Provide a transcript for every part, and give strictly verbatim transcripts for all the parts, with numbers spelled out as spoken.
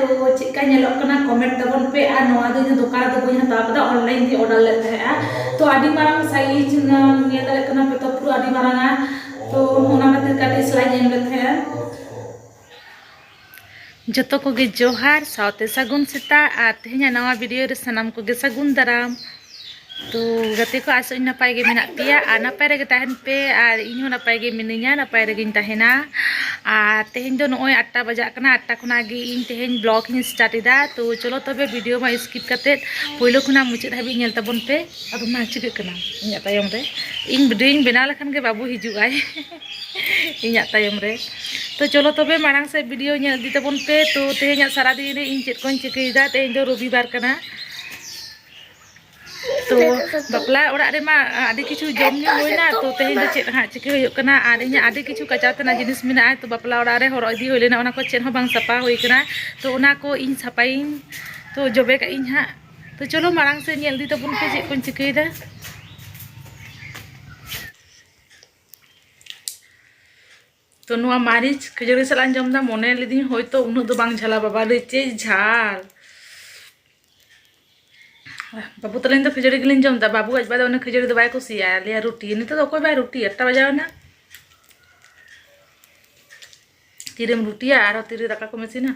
ᱛᱚ ᱪᱮᱫᱠᱟ ᱧᱮᱞᱚᱜ ᱠᱟᱱᱟ, ᱠᱚᱢᱮᱱᱴ ᱛᱟᱵᱚᱱ ᱯᱮ᱾ ᱟᱨ ᱱᱚᱣᱟ ᱫᱚ ᱤᱧ ᱫᱚ ᱫᱚᱠᱟᱱ ᱨᱮᱫᱚ ᱵᱟᱹᱧ ᱦᱟᱛᱟᱣ ᱠᱟᱫᱟ, ᱚᱱᱞᱟᱭᱤᱱ ᱛᱮ ᱚᱰᱟᱨ ᱞᱮᱫ ᱛᱟᱦᱮᱸᱜᱼᱟ᱾ ᱛᱚ ᱟᱹᱰᱤ ᱢᱟᱨᱟᱝ ᱥᱟᱭᱤᱡᱽ, ᱧᱮᱞ ᱫᱟᱲᱮᱭᱟᱜ ᱠᱟᱱᱟ ᱯᱮ ᱛᱚ, ᱯᱩᱨᱟᱹ ᱟᱹᱰᱤ ᱢᱟᱨᱟᱝᱟ᱾ ᱛᱚ ᱚᱱᱟ ᱠᱷᱟᱹᱛᱤᱨ ᱠᱟᱹᱴᱤᱡ ᱥᱮᱞᱟᱭᱤᱧ ᱮᱢ ᱞᱮᱫ ᱛᱟᱦᱮᱸᱜᱼᱟ᱾ ᱡᱚᱛᱚ ᱠᱚᱜᱮ ᱡᱚᱦᱟᱨ, ᱥᱟᱶᱛᱮ ᱥᱟᱹᱜᱩᱱ ᱥᱮᱛᱟᱜ᱾ ᱟᱨ ᱛᱮᱦᱮᱧᱟᱜ ᱱᱟᱣᱟ ᱵᱷᱤᱰᱤᱭᱳ ᱨᱮ ᱥᱟᱱᱟᱢ ᱠᱚᱜᱮ ᱥᱟᱹᱜᱩᱱ ᱫᱟᱨᱟᱢ᱾ ᱛᱚ ᱜᱟᱛᱮ ᱠᱚ, ᱟᱥᱚᱜ ᱟᱹᱧ ᱱᱟᱯᱟᱭ ᱜᱮ ᱢᱮᱱᱟᱜ ᱯᱮᱭᱟ ᱟᱨ ᱱᱟᱯᱟᱭ ᱨᱮᱜᱮ ᱛᱟᱦᱮᱱ ᱯᱮ᱾ ᱟᱨ ᱤᱧ ᱦᱚᱸ ᱱᱟᱯᱟᱭ ᱜᱮ ᱢᱤᱱᱟᱹᱧᱟ, ᱱᱟᱯᱟᱭ ᱨᱮᱜᱮᱧ ᱛᱟᱦᱮᱱᱟ᱾ ᱟᱨ ᱛᱮᱦᱮᱧ ᱫᱚ ᱱᱚᱜᱼᱚᱭ ᱟᱴ ᱴᱟ ᱵᱟᱡᱟᱜ ᱠᱟᱱᱟ, ᱟᱴ ᱴᱟ ᱠᱷᱚᱱᱟᱜ ᱜᱮ ᱤᱧ ᱛᱮᱦᱮᱧ ᱵᱞᱚᱜ ᱤᱧ ᱥᱴᱟᱨᱴ ᱮᱫᱟ᱾ ᱛᱚ ᱪᱚᱞᱚ ᱛᱚᱵᱮ, ᱵᱷᱤᱰᱤᱭᱳ ᱢᱟ ᱥᱠᱤᱯ ᱠᱟᱛᱮᱫ ᱯᱳᱭᱞᱳ ᱠᱷᱚᱱᱟᱜ ᱢᱩᱪᱟᱹᱫ ᱦᱟᱹᱵᱤᱡ ᱧᱮᱞ ᱛᱟᱵᱚᱱ ᱯᱮ᱾ ᱟᱫᱚ ᱢᱟ ᱪᱤᱠᱟᱹᱜ ᱠᱟᱱᱟ ᱤᱧᱟᱹᱜ ᱛᱟᱭᱚᱢ ᱨᱮ? ᱤᱧ ᱵᱷᱤᱰᱤᱭᱳᱧ ᱵᱮᱱᱟᱣ ᱞᱮᱠᱷᱟᱱ ᱜᱮ ᱵᱟᱹᱵᱩ ᱦᱤᱡᱩᱜᱼᱟᱭ ᱤᱧᱟᱹᱜ ᱛᱟᱭᱚᱢ ᱨᱮ᱾ ᱛᱚ ᱪᱚᱞᱚ ᱛᱚᱵᱮ, ᱢᱟᱲᱟᱝ ᱥᱮᱫ ᱵᱷᱤᱰᱤᱭᱳ ᱧᱮᱞ ᱤᱫᱤ ᱛᱟᱵᱚᱱ ᱯᱮ᱾ ᱛᱚ ᱛᱮᱦᱮᱧᱟᱜ ᱥᱟᱨᱟᱫᱤᱱ ᱨᱮ ᱤᱧ ᱪᱮᱫ ᱠᱚᱧ ᱪᱤᱠᱟᱹᱭᱮᱫᱟ, ᱛᱮᱦᱮᱧ ᱫᱚ ᱨᱚᱵᱤᱵᱟᱨ ᱠᱟᱱᱟ᱾ ᱛᱚ ᱵᱟᱯᱞᱟ ᱚᱲᱟᱜ ᱨᱮᱢᱟ ᱟᱹᱰᱤ ᱠᱤᱪᱷᱩ ᱡᱚᱢ ᱧᱩ ᱦᱩᱭᱱᱟ, ᱛᱚ ᱛᱮᱦᱮᱧ ᱫᱚ ᱪᱮᱫ ᱦᱟᱸᱜ ᱪᱤᱠᱟᱹ ᱦᱩᱭᱩᱜ ᱠᱟᱱᱟ? ᱟᱨ ᱤᱧᱟᱹᱜ ᱟᱹᱰᱤ ᱠᱤᱪᱷᱩ ᱠᱟᱸᱪᱟᱣ ᱛᱮᱱᱟᱜ ᱡᱤᱱᱤᱥ ᱢᱮᱱᱟᱜᱼᱟ, ᱛᱚ ᱵᱟᱯᱞᱟ ᱚᱲᱟᱜ ᱨᱮ ᱦᱚᱨᱚᱜ ᱤᱫᱤ ᱦᱩᱭ ᱞᱮᱱᱟ, ᱚᱱᱟ ᱠᱚ ᱪᱮᱫ ᱦᱚᱸ ᱵᱟᱝ ᱥᱟᱯᱷᱟ ᱦᱩᱭ ᱠᱟᱱᱟ᱾ ᱛᱚ ᱚᱱᱟ ᱠᱚ ᱤᱧ ᱥᱟᱯᱷᱟᱭᱤᱧ, ᱛᱚ ᱡᱚᱵᱮ ᱠᱟᱜ ᱤᱧ ᱦᱟᱸᱜ᱾ ᱛᱚ ᱪᱚᱞᱚ ᱢᱟᱲᱟᱝ ᱥᱮᱫ ᱧᱮᱞ ᱤᱫᱤ ᱛᱟᱵᱚᱱ ᱯᱮ ᱪᱮᱫ ᱠᱚᱧ ᱪᱤᱠᱟᱹᱭᱮᱫᱟ᱾ ᱛᱚ ᱱᱚᱣᱟ ᱢᱟᱹᱨᱤᱪ ᱠᱷᱟᱹᱡᱟᱹᱲᱤ ᱥᱟᱞᱟᱜ ᱤᱧ ᱡᱚᱢ ᱮᱫᱟ, ᱢᱚᱱᱮ ᱞᱤᱫᱤᱧ ᱦᱚᱭᱛᱳ ᱩᱱᱟᱹᱜ ᱫᱚ ᱵᱟᱝ ᱡᱷᱟᱞᱟ, ᱵᱟᱵᱟ ᱨᱮ ᱪᱮᱫ ᱡᱷᱟᱞ᱾ ᱵᱟᱹᱵᱩ ᱛᱟᱹᱞᱤᱧ ᱫᱚ ᱠᱷᱟᱹᱡᱟᱹᱲᱤ ᱜᱮᱞᱤᱧ ᱡᱚᱢ ᱮᱫᱟ, ᱵᱟᱹᱵᱩ ᱟᱡ ᱵᱟᱵᱟ ᱫᱚ ᱚᱱᱮ ᱠᱷᱟᱹᱡᱟᱹᱲᱤ ᱫᱚ ᱵᱟᱭ ᱠᱩᱥᱤᱭᱟᱜᱼᱟ, ᱞᱟᱹᱭᱟ ᱨᱩᱴᱤ᱾ ᱱᱤᱛᱚᱜ ᱫᱚ ᱚᱠᱚᱭ ᱵᱟᱭ ᱨᱩᱴᱤᱭᱟ, ᱟᱴ ᱴᱟ ᱵᱟᱡᱟᱣ ᱮᱱᱟ᱾ ᱛᱤᱨᱮᱢ ᱨᱩᱴᱤᱭᱟ, ᱟᱨᱦᱚᱸ ᱛᱤᱨᱮ ᱫᱟᱠᱟ ᱠᱚᱢ ᱤᱥᱤᱱᱟ?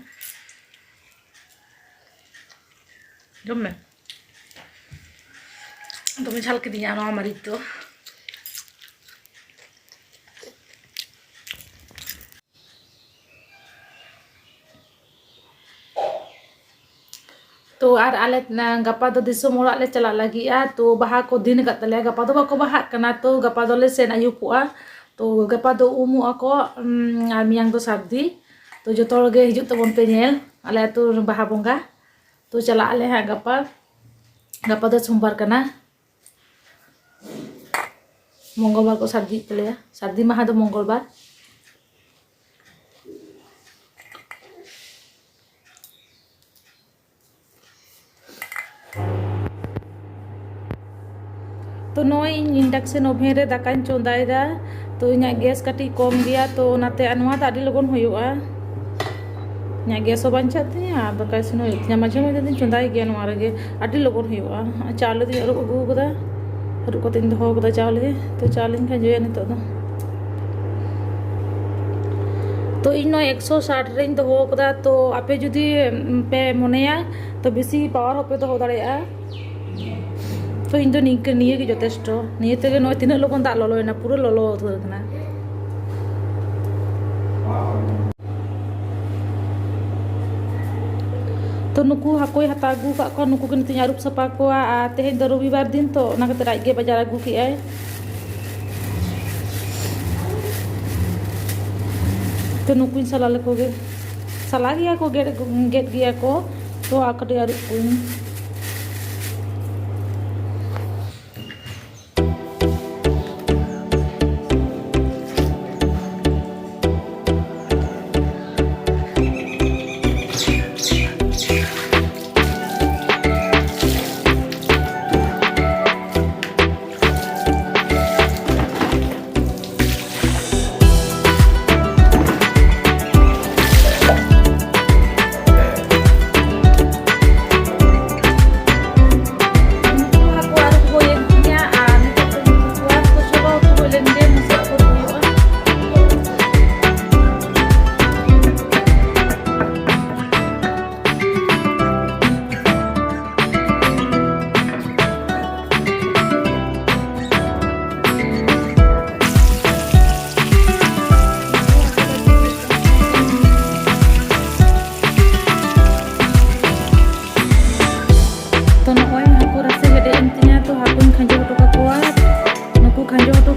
ᱡᱚᱢ ᱢᱮ᱾ ᱫᱚᱢᱮ ᱡᱷᱟᱞ ᱠᱤᱫᱤᱧᱟ ᱱᱚᱣᱟ ᱢᱟᱹᱨᱤᱪ ᱫᱚ᱾ ᱛᱚ ᱟᱨ ᱟᱞᱮ, ᱟ, ᱜᱟᱯᱟ ᱫᱚ ᱫᱤᱥᱚᱢ ᱚᱲᱟᱜ ᱞᱮ ᱪᱟᱞᱟᱜ ᱞᱟᱹᱜᱤᱫᱼᱟ᱾ ᱛᱚ ᱵᱟᱦᱟ ᱠᱚ ᱫᱤᱱ ᱟᱠᱟᱫ ᱛᱟᱞᱮᱭᱟ, ᱜᱟᱯᱟ ᱫᱚ ᱵᱟᱠᱚ ᱵᱟᱦᱟᱜ ᱠᱟᱱᱟ, ᱛᱚ ᱜᱟᱯᱟ ᱫᱚᱞᱮ ᱥᱮᱱ ᱟᱹᱭᱩᱵᱚᱜᱼᱟ᱾ ᱛᱚ ᱜᱟᱯᱟ ᱫᱚ ᱩᱢᱩᱜ ᱟᱠᱚ, ᱩᱢ, ᱟᱨ ᱢᱮᱭᱟᱝ ᱫᱚ ᱥᱟᱹᱨᱫᱤ᱾ ᱛᱚ ᱡᱚᱛᱚ ᱦᱚᱲ ᱜᱮ ᱦᱤᱡᱩᱜ ᱛᱟᱵᱚᱱ ᱯᱮ ᱧᱮᱞ ᱟᱞᱮ ᱟᱹᱛᱩ ᱵᱟᱦᱟ ᱵᱚᱸᱜᱟ᱾ ᱛᱚ ᱪᱟᱞᱟᱜ ᱟᱞᱮ ᱦᱟᱸᱜ ᱜᱟᱯᱟ᱾ ᱜᱟᱯᱟ ᱫᱚ ᱥᱳᱢᱵᱟᱨ ᱠᱟᱱᱟ, ᱢᱚᱝᱜᱚᱞ ᱵᱟᱨ ᱠᱚ ᱥᱟᱹᱨᱫᱤᱭᱮᱫ ᱛᱟᱞᱮᱭᱟ, ᱥᱟᱹᱨᱫᱤ ᱢᱟᱦᱟ ᱫᱚ ᱢᱚᱝᱜᱚᱞ ᱵᱟᱨ᱾ ᱛᱚ ᱱᱚᱜᱼᱚᱭ ᱤᱧ induction oven ᱨᱮ ᱫᱟᱠᱟᱧ ᱪᱚᱸᱫᱟᱭᱮᱫᱟ᱾ ᱛᱚ ᱤᱧᱟᱹᱜ ᱜᱮᱥ ᱠᱟᱹᱴᱤᱡ ᱠᱚᱢ ᱜᱮᱭᱟ, ᱛᱚ ᱚᱱᱟᱛᱮ, ᱟᱨ ᱱᱚᱣᱟ ᱫᱚ ᱟᱹᱰᱤ ᱞᱚᱜᱚᱱ ᱦᱩᱭᱩᱜᱼᱟ᱾ ᱤᱧᱟᱹᱜ ᱜᱮᱥ ᱦᱚᱸ ᱵᱟᱧᱪᱟᱜ ᱛᱤᱧᱟᱹ ᱟᱨ ᱫᱟᱠᱟ ᱤᱥᱤᱱ ᱦᱚᱸ ᱦᱩᱭᱩᱜ ᱛᱤᱧᱟᱹ᱾ ᱢᱟᱡᱷᱮ ᱢᱟᱡᱷᱮ ᱫᱚᱧ ᱪᱚᱸᱫᱟᱭ ᱜᱮᱭᱟ ᱱᱚᱣᱟ ᱨᱮᱜᱮ, ᱟᱹᱰᱤ ᱞᱚᱜᱚᱱ ᱦᱩᱭᱩᱜᱼᱟ᱾ ᱪᱟᱣᱞᱮ ᱫᱚᱧ ᱟᱹᱨᱩᱵ ᱟᱹᱜᱩ ᱟᱠᱟᱫᱟ, ᱟᱹᱨᱩᱵ ᱠᱟᱛᱮᱧ ᱫᱚᱦᱚ ᱟᱠᱟᱫᱟ ᱪᱟᱣᱞᱮ᱾ ᱛᱚ ᱪᱟᱣᱞᱮᱧ ᱠᱷᱟᱸᱡᱚᱭᱟ ᱱᱤᱛᱚᱜ ᱫᱚ᱾ ᱛᱚ ᱤᱧ ᱱᱚᱣᱟ ᱮᱠᱥᱚ ᱥᱟᱴ ᱨᱮᱧ ᱫᱚᱦᱚ ᱟᱠᱟᱫᱟ᱾ ᱛᱚ ᱟᱯᱮ ᱡᱩᱫᱤ ᱯᱮ ᱢᱚᱱᱮᱭᱟ ᱛᱚ ᱵᱮᱥᱤ ᱯᱟᱣᱟᱨ ᱦᱚᱸᱯᱮ ᱫᱚᱦᱚ ᱫᱟᱲᱮᱭᱟᱜᱼᱟ᱾ ᱛᱚ ᱤᱧ ᱫᱚ ᱱᱤᱝᱠᱟᱹ, ᱱᱤᱭᱟᱹ ᱜᱮ ᱡᱚᱛᱷᱮᱥᱴᱚ᱾ ᱱᱤᱭᱟᱹ ᱛᱮᱜᱮ ᱱᱚᱜᱼᱚᱭ ᱛᱤᱱᱟᱹᱜ ᱞᱚᱜᱚᱱ ᱫᱟᱜ ᱞᱚᱞᱚᱭᱮᱱᱟ, ᱯᱩᱨᱟᱹ ᱞᱚᱞᱚ ᱩᱛᱟᱹᱨ ᱠᱟᱱᱟ᱾ ᱛᱚ ᱱᱩᱠᱩ ᱦᱟᱹᱠᱩᱭ ᱦᱟᱛᱟᱣ ᱟᱹᱜᱩ ᱟᱠᱟᱫ ᱠᱚᱣᱟ, ᱱᱩᱠᱩ ᱜᱮ ᱱᱤᱛᱚᱜ ᱤᱧ ᱟᱹᱨᱩᱵ ᱥᱟᱯᱷᱟ ᱠᱚᱣᱟ᱾ ᱟᱨ ᱛᱮᱦᱮᱧ ᱫᱚ ᱨᱚᱵᱤᱵᱟᱨ ᱫᱤᱱ ᱛᱚ, ᱚᱱᱟ ᱠᱷᱟᱹᱛᱤᱨ ᱟᱡ ᱜᱮ ᱵᱟᱡᱟᱨ ᱟᱹᱜᱩ ᱠᱮᱜᱼᱟᱭ᱾ ᱛᱚ ᱱᱩᱠᱩᱧ ᱥᱟᱞᱟ ᱞᱮᱠᱚ ᱜᱮ, ᱥᱟᱞᱟ ᱜᱮᱭᱟ ᱠᱚ, ᱜᱮᱫ, ᱜᱮᱫ ᱜᱮᱭᱟ ᱠᱚ᱾ ᱛᱚ ᱟᱨ ᱠᱟᱹᱴᱤᱡ ᱟᱹᱨᱩᱵ ᱠᱚᱣᱟᱹᱧ᱾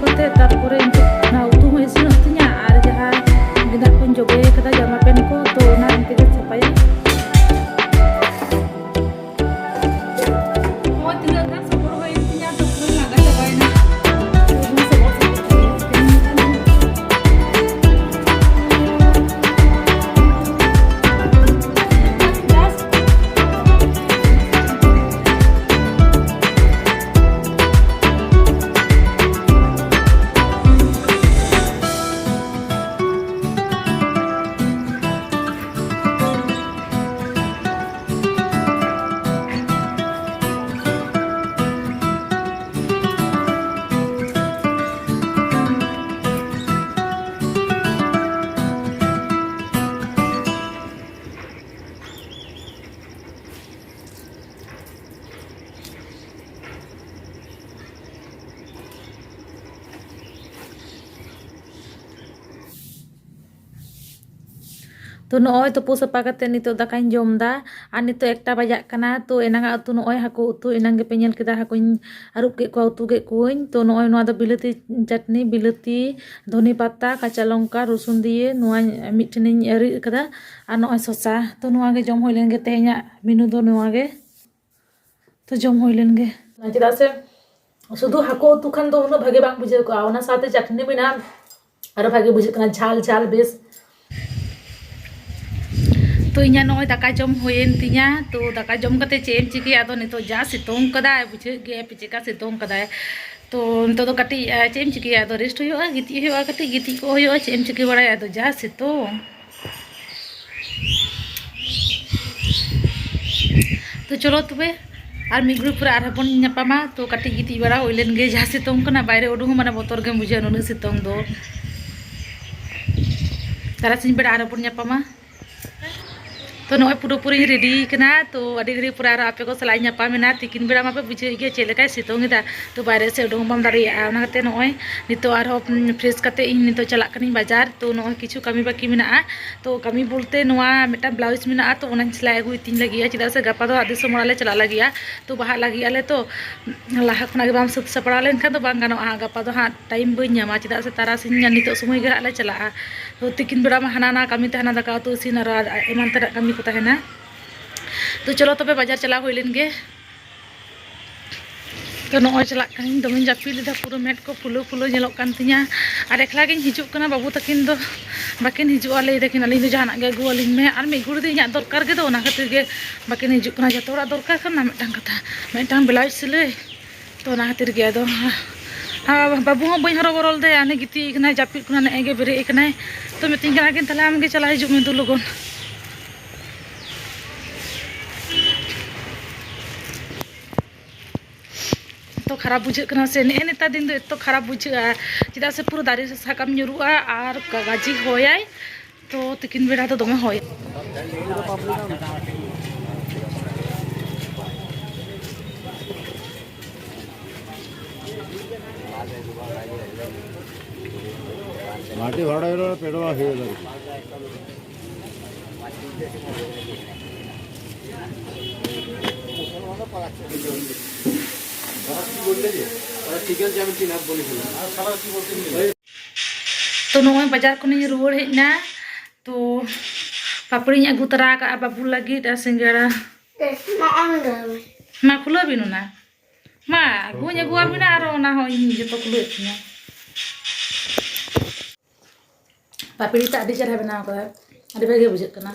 ᱛᱚ ᱱᱚᱜᱼᱚᱭ ᱛᱩᱯᱩ ᱥᱟᱯᱷᱟ ᱠᱟᱛᱮ ᱱᱤᱛᱚᱜ ᱫᱟᱠᱟᱧ ᱡᱚᱢ ᱮᱫᱟ᱾ ᱟᱨ ᱱᱤᱛᱚᱜ ᱮᱠᱴᱟ ᱵᱟᱡᱟᱜ ᱠᱟᱱᱟ᱾ ᱛᱚ ᱮᱱᱟᱝᱟᱜ ᱩᱛᱩ ᱱᱚᱜᱼᱚᱭ ᱦᱟᱹᱠᱩ ᱩᱛᱩ ᱮᱱᱟᱝ ᱜᱮᱯᱮ ᱧᱮᱞ ᱠᱮᱫᱟ, ᱦᱟᱹᱠᱩᱧ ᱟᱹᱨᱩᱵ ᱠᱮᱫ ᱠᱚᱣᱟ, ᱩᱛᱩ ᱠᱮᱫ ᱠᱚᱣᱟᱹᱧ᱾ ᱛᱚ ᱱᱚᱜᱼᱚᱭ ᱱᱚᱣᱟ ᱫᱚ ᱵᱤᱞᱟᱹᱛᱤ ᱪᱟᱴᱱᱤ, ᱵᱤᱞᱟᱹᱛᱤ, ᱫᱷᱚᱱᱮ ᱯᱟᱛᱟ, ᱠᱟᱸᱪᱟ ᱞᱚᱝᱠᱟ, ᱨᱚᱥᱩᱱ ᱫᱤᱭᱮ ᱱᱚᱣᱟ ᱢᱤᱫ ᱴᱷᱮᱱᱤᱧ ᱨᱤᱫ ᱟᱠᱟᱫᱟ᱾ ᱟᱨ ᱱᱚᱜᱼᱚᱭ ᱥᱚᱥᱟ᱾ ᱛᱚ ᱱᱚᱣᱟ ᱜᱮ ᱡᱚᱢ ᱦᱩᱭ ᱞᱮᱱ ᱜᱮ ᱛᱮᱦᱮᱧᱟᱜ ᱢᱮᱱᱩ ᱫᱚ ᱱᱚᱣᱟ ᱜᱮ᱾ ᱛᱚ ᱡᱚᱢ ᱦᱩᱭ ᱞᱮᱱ ᱜᱮ᱾ ᱪᱮᱫᱟᱜ ᱥᱮ ᱥᱩᱫᱷᱩ ᱦᱟᱹᱠᱩ ᱩᱛᱩ ᱠᱷᱟᱱ ᱫᱚ ᱩᱱᱟᱹᱜ ᱵᱷᱟᱜᱮ ᱵᱟᱝ ᱵᱩᱡᱷᱟᱹᱣ ᱠᱚᱜᱼᱟ, ᱚᱱᱟ ᱥᱟᱶᱛᱮ ᱪᱟᱴᱱᱤ ᱢᱮᱱᱟᱜᱼᱟ, ᱟᱨᱚ ᱵᱷᱟᱜᱮ ᱵᱩᱡᱷᱟᱹᱜ ᱠᱟᱱᱟ, ᱡᱷᱟᱞ ᱡᱷᱟᱞ ᱵᱮᱥ᱾ ᱛᱚ ᱤᱧᱟᱹᱜ ᱱᱚᱜᱼᱚᱭ ᱫᱟᱠᱟ ᱡᱚᱢ ᱦᱩᱭᱮᱱ ᱛᱤᱧᱟ᱾ ᱛᱚ ᱫᱟᱠᱟ ᱡᱚᱢ ᱠᱟᱛᱮ ᱪᱮᱫ ᱮᱢ ᱪᱤᱠᱟᱹᱭᱟ? ᱟᱫᱚ ᱱᱤᱛᱚᱜ ᱡᱟ ᱥᱤᱛᱩᱝ ᱠᱟᱫᱟᱭ, ᱵᱩᱡᱷᱟᱹᱜ ᱜᱮᱭᱟ ᱯᱮ ᱪᱮᱠᱟ ᱥᱤᱛᱩᱝ ᱠᱟᱫᱟᱭ᱾ ᱛᱚ ᱱᱤᱛᱚᱜ ᱫᱚ ᱠᱟᱹᱴᱤᱡ, ᱟ, ᱪᱮᱫ ᱮᱢ ᱪᱤᱠᱟᱹᱭᱟ? ᱟᱫᱚ ᱨᱮᱥᱴ ᱦᱩᱭᱩᱜᱼᱟ, ᱜᱤᱛᱤᱡ ᱦᱩᱭᱩᱜᱼᱟ, ᱠᱟᱹᱴᱤᱡ ᱜᱤᱛᱤᱡ ᱠᱚᱜ ᱦᱩᱭᱩᱜᱼᱟ᱾ ᱪᱮᱫ ᱮᱢ ᱪᱤᱠᱟᱹ ᱵᱟᱲᱟᱭᱟ? ᱟᱫᱚ ᱡᱟ ᱥᱤᱛᱩᱝ᱾ ᱛᱚ ᱪᱚᱞᱚ ᱛᱚᱵᱮ, ᱟᱨ ᱢᱤᱫ ᱜᱷᱟᱹᱲᱤ ᱯᱚᱨᱮ ᱟᱨᱦᱚᱸ ᱵᱚᱱ ᱧᱟᱯᱟᱢᱟ᱾ ᱛᱚ ᱠᱟᱹᱴᱤᱡ ᱜᱤᱛᱤᱡ ᱵᱟᱲᱟ ᱦᱩᱭ ᱞᱮᱱ ᱜᱮ, ᱡᱟᱦᱟᱸ ᱥᱤᱛᱩᱝ ᱠᱟᱱᱟ, ᱵᱟᱭᱨᱮ ᱩᱰᱩᱝ ᱦᱚᱸ ᱢᱟᱱᱮ ᱵᱚᱛᱚᱨ ᱜᱮᱢ ᱵᱩᱡᱷᱟᱹᱣᱟ, ᱱᱩᱱᱟᱹᱜ ᱥᱤᱛᱩᱝ ᱫᱚ᱾ ᱛᱟᱨᱟᱥᱤᱧ ᱵᱮᱲᱟ ᱟᱨᱦᱚᱸ ᱵᱚᱱ ᱧᱟᱯᱟᱢᱟ᱾ ᱛᱚ ᱱᱚᱜᱼᱚᱭ ᱯᱩᱨᱟᱹᱯᱩᱨᱤᱧ ᱨᱮᱰᱤ ᱠᱟᱱᱟ᱾ ᱛᱚ ᱟᱹᱰᱤ ᱜᱷᱟᱹᱲᱤ ᱯᱚᱨᱮ ᱟᱨᱦᱚᱸ ᱟᱯᱮ ᱠᱚ ᱥᱟᱞᱟᱜ ᱤᱧ ᱧᱟᱯᱟᱢ ᱮᱱᱟ᱾ ᱛᱤᱠᱤᱱ ᱵᱮᱲᱟ ᱢᱟᱯᱮ ᱵᱩᱡᱷᱟᱹᱣᱮᱫ ᱜᱮᱭᱟ ᱪᱮᱫ ᱞᱮᱠᱟᱭ ᱥᱤᱛᱩᱝ ᱮᱫᱟ, ᱛᱚ ᱵᱟᱭᱨᱮ ᱥᱮᱫ ᱩᱰᱩᱝ ᱵᱟᱢ ᱫᱟᱲᱮᱭᱟᱜᱼᱟ᱾ ᱚᱱᱟ ᱠᱟᱛᱮ ᱱᱚᱜᱼᱚᱭ ᱱᱤᱛᱚᱜ ᱟᱨᱦᱚᱸ, ᱩᱢ, ᱯᱷᱨᱮᱥ ᱠᱟᱛᱮ ᱤᱧ ᱱᱤᱛᱚᱜ ᱪᱟᱞᱟᱜ ᱠᱟᱹᱱᱟᱹᱧ ᱵᱟᱡᱟᱨ᱾ ᱛᱚ ᱱᱚᱜᱼᱚᱭ ᱠᱤᱪᱷᱩ ᱠᱟᱹᱢᱤ ᱵᱟᱹᱠᱤ ᱢᱮᱱᱟᱜᱼᱟ᱾ ᱛᱚ ᱠᱟᱹᱢᱤ ᱵᱚᱞᱛᱮ ᱱᱚᱣᱟ ᱢᱤᱫᱴᱟᱝ ᱵᱞᱟᱣᱩᱡᱽ ᱢᱮᱱᱟᱜᱼᱟ, ᱛᱚ ᱚᱱᱟᱧ ᱥᱮᱞᱟᱭ ᱟᱹᱜᱩᱭ ᱛᱤᱧ ᱞᱟᱹᱜᱤᱫᱼᱟ, ᱪᱮᱫᱟᱜ ᱥᱮ ᱜᱟᱯᱟ ᱫᱚ ᱦᱟᱸᱜ ᱫᱤᱥᱚᱢ ᱚᱲᱟᱜ ᱞᱮ ᱪᱟᱞᱟᱜ ᱞᱟᱹᱜᱤᱫᱼᱟ᱾ ᱛᱚ ᱵᱟᱦᱟᱜ ᱞᱟᱹᱜᱤᱫ ᱟᱞᱮ, ᱛᱚ ᱞᱟᱦᱟ ᱠᱷᱚᱱᱟᱜ ᱜᱮ ᱵᱟᱢ ᱥᱟᱹᱛ ᱥᱟᱯᱲᱟᱣ ᱞᱮᱱᱠᱷᱟᱱ ᱫᱚ ᱵᱟᱝ ᱜᱟᱱᱚᱜᱼᱟ᱾ ᱜᱟᱯᱟ ᱫᱚ ᱦᱟᱸᱜ ᱴᱟᱭᱤᱢ ᱵᱟᱹᱧ ᱧᱟᱢᱟ, ᱪᱮᱫᱟᱜ ᱥᱮ ᱛᱟᱨᱟᱥᱤᱧ ᱱᱤᱛᱚᱜ ᱥᱚᱢᱚᱭ ᱜᱮ ᱦᱟᱸᱜ ᱞᱮ ᱪᱟᱞᱟᱜᱼᱟ᱾ ᱛᱚ ᱛᱤᱠᱤᱱ ᱵᱮᱲᱟ ᱢᱟ ᱦᱟᱱᱟ ᱱᱟ ᱠᱟᱹᱢᱤ ᱛᱟᱦᱮᱱᱟ, ᱫᱟᱠᱟ ᱩᱛᱩ ᱤᱥᱤᱱ ᱟᱨᱚ ᱟᱨ ᱮᱢᱟᱱ ᱛᱮᱱᱟᱜ ᱠᱟᱹᱢᱤ ᱠᱚ ᱛᱟᱦᱮᱱᱟ᱾ ᱛᱚ ᱪᱚᱞᱚ ᱛᱚᱵᱮ ᱵᱟᱡᱟᱨ ᱪᱟᱞᱟᱣ ᱦᱩᱭ ᱞᱮᱱ ᱜᱮ᱾ ᱛᱚ ᱱᱚᱜᱼᱚᱭ ᱪᱟᱞᱟᱜ ᱠᱟᱹᱱᱟᱹᱧ, ᱫᱚᱢᱮᱧ ᱡᱟᱹᱯᱤᱫ ᱞᱮᱫᱟ, ᱯᱩᱨᱟᱹ ᱢᱮᱫ ᱠᱚ ᱯᱷᱩᱞᱟᱹ ᱯᱷᱩᱞᱟᱹ ᱧᱮᱞᱚᱜ ᱠᱟᱱ ᱛᱤᱧᱟ᱾ ᱟᱨ ᱮᱠᱞᱟ ᱜᱤᱧ ᱦᱤᱡᱩᱜ ᱠᱟᱱᱟ, ᱵᱟᱹᱵᱩ ᱛᱟᱹᱠᱤᱱ ᱫᱚ ᱵᱟᱹᱠᱤᱱ ᱦᱤᱡᱩᱜᱼᱟ, ᱞᱟᱹᱭ ᱫᱟᱹᱠᱤᱱ ᱟᱹᱞᱤᱧ ᱫᱚ ᱡᱟᱦᱟᱱᱟᱜ ᱜᱮ ᱟᱹᱜᱩ ᱟᱹᱞᱤᱧ ᱢᱮ᱾ ᱟᱨ ᱢᱤᱫ ᱜᱷᱩᱲᱤ ᱫᱚ ᱤᱧᱟᱹᱜ ᱫᱚᱨᱠᱟᱨ ᱜᱮ ᱫᱚ, ᱚᱱᱟ ᱠᱷᱟᱹᱛᱤᱨ ᱜᱮ ᱵᱟᱹᱠᱤᱱ ᱦᱤᱡᱩᱜ ᱠᱟᱱᱟ᱾ ᱡᱚᱛᱚ ᱦᱚᱲᱟᱜ ᱫᱚᱨᱠᱟᱨ ᱠᱟᱱᱟ ᱢᱤᱫᱴᱟᱝ ᱠᱟᱛᱷᱟ, ᱢᱤᱫᱴᱟᱝ ᱵᱞᱟᱣᱩᱡᱽ ᱥᱤᱞᱟᱹᱭ᱾ ᱛᱚ ᱚᱱᱟ ᱠᱷᱟᱹᱛᱤᱨ ᱜᱮ ᱟᱫᱚ, ᱦᱟ-, ᱵᱟᱹᱵᱩ ᱦᱚᱸ ᱵᱟᱹᱧ ᱦᱚᱨᱚ ᱵᱚᱨᱚ ᱞᱮᱫᱮᱭᱟ, ᱦᱟᱱᱮ ᱜᱤᱛᱤᱡ ᱠᱟᱱᱟᱭ, ᱡᱟᱹᱯᱤᱫ ᱠᱷᱚᱱᱟᱜ ᱱᱮᱜᱼᱮ ᱜᱮ ᱵᱮᱨᱮᱫ ᱠᱟᱱᱟᱭ᱾ ᱛᱚ ᱢᱤᱛᱟᱹᱧ ᱠᱟᱱᱟ ᱠᱤᱱ, "ᱛᱟᱦᱞᱮ ᱟᱢ ᱜᱮ ᱪᱟᱞᱟᱣ ᱦᱤᱡᱩᱜ ᱢᱮ ᱫᱩ ᱞᱚᱜᱚᱱ᱾" ᱮᱛᱚ ᱠᱷᱟᱨᱟᱯ ᱵᱩᱡᱷᱟᱹᱜ ᱠᱟᱱᱟ ᱥᱮ, ᱱᱮᱜᱼᱮ ᱱᱮᱛᱟᱨ ᱫᱤᱱ ᱫᱚ ᱮᱛᱚ ᱠᱷᱟᱨᱟᱯ ᱵᱩᱡᱷᱟᱹᱜᱼᱟ, ᱪᱮᱫᱟᱜ ᱥᱮ ᱯᱩᱨᱟᱹ ᱫᱟᱨᱮ ᱥᱟᱠᱟᱢ ᱧᱩᱨᱩᱜᱼᱟ ᱟᱨ ᱜᱟᱡᱮ ᱦᱚᱭᱟᱭ᱾ ᱛᱚ ᱛᱤᱠᱤᱱ ᱵᱮᱲᱟ ᱫᱚ ᱫᱚᱢᱮ ᱦᱚᱭ᱾ মাটি ভাড়া হলো পেটোয়া হয়ে যাবে। ᱛᱚ, ᱱᱚᱜᱼᱚᱭ ᱵᱟᱡᱟᱨ ᱠᱷᱚᱱᱤᱧ ᱨᱩᱣᱟᱹᱲ ᱦᱮᱡ ᱮᱱᱟ᱾ ᱛᱚ, ᱯᱟᱯᱲᱤᱧ ᱟᱹᱜᱩ ᱛᱚᱨᱟ ᱟᱠᱟᱫᱼᱟ ᱵᱟᱹᱵᱩ ᱞᱟᱹᱜᱤᱫ ᱟᱨ ᱥᱤᱸᱜᱟᱹᱲᱟ᱾ ᱢᱟ ᱠᱷᱩᱞᱟᱹᱣ ᱵᱤᱱ ᱚᱱᱟ᱾ ᱢᱟ, ᱟᱹᱜᱩᱧ ᱟᱹᱜᱩᱣᱟᱵᱤᱱᱟ, ᱟᱨᱚ ᱚᱱᱟ ᱦᱚᱸ ᱤᱧ ᱡᱚᱛᱚ ᱠᱷᱩᱞᱟᱹᱣᱮᱫ ᱛᱤᱧᱟ᱾ ᱯᱟᱯᱲᱤ ᱛᱮ ᱟᱹᱰᱤ ᱪᱮᱦᱨᱟ ᱵᱮᱱᱟᱣ ᱠᱟᱫᱟ, ᱟᱹᱰᱤ ᱵᱷᱟᱜᱮ ᱵᱩᱡᱷᱟᱹᱜ ᱠᱟᱱᱟ᱾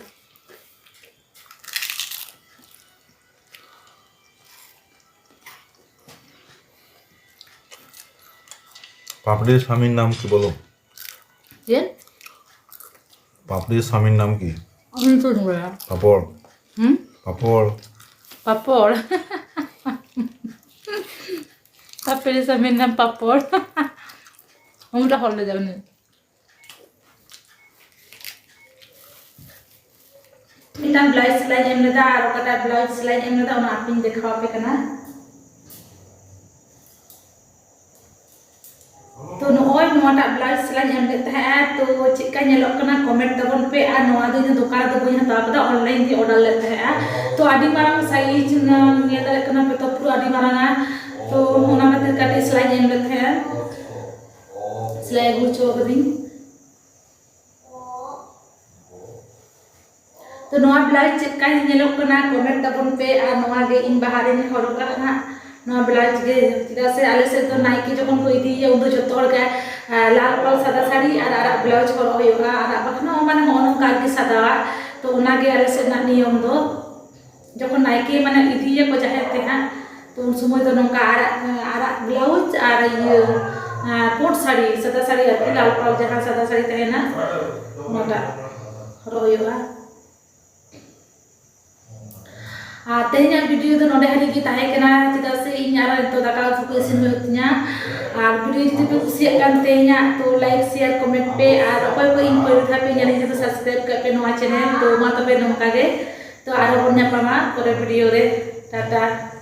পাপড়ির স্বামীর নাম কি বলো? ᱪᱮᱫ? পাপড়ির স্বামীর নাম কি? ᱩᱱᱤ ᱧᱩᱛᱩᱢ ᱫᱚ? পাপড়। হুম? পাপড়। ᱯᱟᱯᱚᱲ᱾ ᱯᱟᱯᱲᱤ ᱥᱟᱢᱤᱱᱟ ᱯᱟᱯᱚᱲ᱾ ᱩᱱᱤ ᱫᱚ ᱦᱚᱲ ᱞᱮ ᱡᱟᱣᱱᱤ᱾ ᱢᱤᱫᱴᱟᱝ ᱵᱞᱟᱣᱩᱡᱽ ᱥᱮᱞᱟᱭᱤᱧ ᱮᱢ ᱞᱮᱫᱟ ᱟᱨ ᱚᱠᱟᱴᱟᱜ ᱵᱞᱟᱣᱩᱡᱽ ᱥᱮᱞᱟᱭᱤᱧ ᱮᱢ ᱞᱮᱫᱟ, ᱚᱱᱟ ᱟᱯᱮᱧ ᱫᱮᱠᱷᱟᱣ ᱟᱯᱮ ᱠᱟᱱᱟ᱾ ᱛᱚ, ᱱᱚᱜᱼᱚᱭ ᱱᱚᱣᱟᱴᱟᱜ ᱵᱞᱟᱣᱩᱡᱽ ᱥᱮᱞᱟᱭᱤᱧ ᱮᱢ ᱞᱮᱫ ᱛᱟᱦᱮᱸᱜᱼᱟ᱾ ᱛᱚ, ᱪᱮᱫᱠᱟ ᱧᱮᱞᱚᱜ ᱠᱟᱱᱟ, ᱠᱚᱢᱮᱱᱴ ᱛᱟᱵᱚᱱ ᱯᱮ᱾ ᱟᱨ ᱱᱚᱣᱟ ᱫᱚ ᱤᱧ ᱫᱚ ᱫᱚᱠᱟᱱ ᱨᱮᱫᱚ ᱵᱟᱹᱧ ᱦᱟᱛᱟᱣ ᱠᱟᱫᱟ, ᱚᱱᱞᱟᱭᱤᱱ ᱛᱮᱧ ᱚᱰᱟᱨ ᱞᱮᱫ ᱛᱟᱦᱮᱸᱜᱼᱟ᱾ ᱛᱚ, ᱟᱹᱰᱤ ᱢᱟᱨᱟᱝ ᱥᱟᱭᱤᱡᱽ, ᱧᱮᱞ ᱫᱟᱲᱮᱭᱟᱜ ᱠᱟᱱᱟ ᱯᱮ ᱛᱚ, ᱯᱩᱨᱟᱹ ᱟᱹᱰᱤ ᱢᱟᱨᱟᱝᱟ᱾ ᱛᱚ, ᱚᱱᱟ ᱠᱷᱟᱹᱛᱤᱨ ᱠᱟᱹᱴᱤᱡ ᱥᱮᱞᱟᱭᱤᱧ ᱮᱢ ᱞᱮᱫ ᱛᱟᱦᱮᱸᱜᱼᱟ, ᱥᱮᱞᱟᱭ ᱟᱹᱜᱩ ᱦᱚᱪᱚ ᱠᱟᱹᱫᱟᱹᱧ᱾ ᱛᱚ, ᱱᱚᱣᱟ ᱵᱞᱟᱣᱩᱡᱽ ᱪᱮᱫ ᱞᱮᱠᱟ ᱧᱮᱞᱚᱜ ᱠᱟᱱᱟ, ᱠᱚᱢᱮᱱᱴ ᱛᱟᱵᱚᱱ ᱯᱮ᱾ ᱟᱨ ᱱᱚᱣᱟ ᱜᱮ ᱤᱧ ᱵᱟᱦᱟ ᱨᱤᱧ ᱦᱚᱨᱚᱜᱟ ᱦᱟᱸᱜ, ᱱᱚᱣᱟ ᱵᱞᱟᱣᱩᱡᱽ ᱜᱮ, ᱪᱮᱫᱟᱜ ᱥᱮ ᱟᱞᱮ ᱥᱮᱫ ᱫᱚ ᱱᱟᱭᱠᱮ ᱡᱚᱠᱷᱚᱱ ᱠᱚ ᱤᱫᱤᱭᱮᱭᱟ, ᱩᱱ ᱫᱚ ᱡᱚᱛᱚ ᱦᱚᱲ ᱜᱮ, ᱟᱨ, ᱞᱟᱞ ᱯᱟᱲ ᱥᱟᱫᱟ ᱥᱟᱹᱲᱤ ᱟᱨ ᱟᱨᱟᱜ ᱵᱞᱟᱣᱩᱡᱽ ᱦᱚᱨᱚᱜ ᱦᱩᱭᱩᱜᱼᱟ, ᱟᱨᱟᱜ ᱵᱟᱠᱷᱟᱱ ᱦᱚᱸ, ᱢᱟᱱᱮ, ᱦᱚᱸᱜᱼᱚ ᱱᱚᱝᱠᱟ ᱟᱨᱠᱤ ᱥᱟᱫᱟᱣᱟᱜ᱾ ᱛᱚ, ᱚᱱᱟ ᱜᱮ ᱟᱞᱮ ᱥᱮᱫ ᱨᱮᱱᱟᱜ ᱱᱤᱭᱚᱢ ᱫᱚ᱾ ᱡᱚᱠᱷᱚᱱ ᱱᱟᱭᱠᱮ, ᱢᱟᱱᱮ, ᱤᱫᱤᱭᱮᱭᱟ ᱠᱚ ᱡᱟᱦᱮᱨ ᱛᱮ ᱦᱟᱸᱜ, ᱛᱚ, ᱩᱱ ᱥᱚᱢᱚᱭ ᱫᱚ ᱱᱚᱝᱠᱟ ᱟᱨᱟᱜ, ᱟᱨᱟᱜ ᱵᱞᱟᱣᱩᱡᱽ ᱟᱨ ᱤᱭᱟᱹ, ᱟᱨ ᱯᱩᱸᱰ ᱥᱟᱹᱲᱤ, ᱥᱟᱫᱟ ᱥᱟᱹᱲᱤ ᱟᱨᱠᱤ, ᱞᱟᱞ ᱯᱟᱲ ᱡᱟᱦᱟᱸ ᱥᱟᱫᱟ ᱥᱟᱹᱲᱤ ᱛᱟᱦᱮᱱᱟ, ᱚᱱᱟᱴᱟᱜ ᱦᱚᱨᱚᱜ ᱦᱩᱭᱩᱜᱼᱟ᱾ ᱟᱨ ᱛᱮᱦᱮᱧᱟᱜ ᱵᱷᱤᱰᱤᱭᱳ ᱫᱚ ᱱᱚᱰᱮ ᱦᱟᱹᱵᱤᱡ ᱜᱮ ᱛᱟᱦᱮᱸ ᱠᱟᱱᱟ, ᱪᱮᱫᱟᱜ ᱥᱮ ᱤᱧ ᱟᱨᱚ ᱱᱤᱛᱚᱜ ᱫᱟᱠᱟ ᱩᱛᱩ ᱠᱚ ᱤᱥᱤᱱ ᱦᱩᱭᱩᱜ ᱛᱤᱧᱟ᱾ ᱟᱨ ᱵᱷᱤᱰᱤᱭᱳ ᱡᱩᱫᱤ ᱯᱮ ᱠᱩᱥᱤᱭᱟᱜ ᱠᱟᱱ ᱛᱤᱧᱟ, ᱛᱚ like, share, comment ᱯᱮ᱾ ᱟᱨ ᱚᱠᱚᱭ ᱠᱚ ᱤᱧ ᱯᱳᱭᱞᱳ ᱫᱷᱟᱣ ᱯᱮ ᱧᱮᱞ ᱦᱤᱡᱩᱜ ᱠᱟᱱᱟ, subscribe ᱠᱟᱜ ᱯᱮ ᱱᱚᱣᱟ channel᱾ ᱛᱚ ᱢᱟ ᱛᱚᱵᱮ ᱱᱚᱝᱠᱟ ᱜᱮ, ᱛᱚ ᱟᱨᱦᱚᱸ ᱵᱚᱱ ᱧᱟᱯᱟᱢᱟ ᱯᱚᱨᱮ ᱵᱷᱤᱰᱤᱭᱳ ᱨᱮ᱾ ᱴᱟᱴᱟ᱾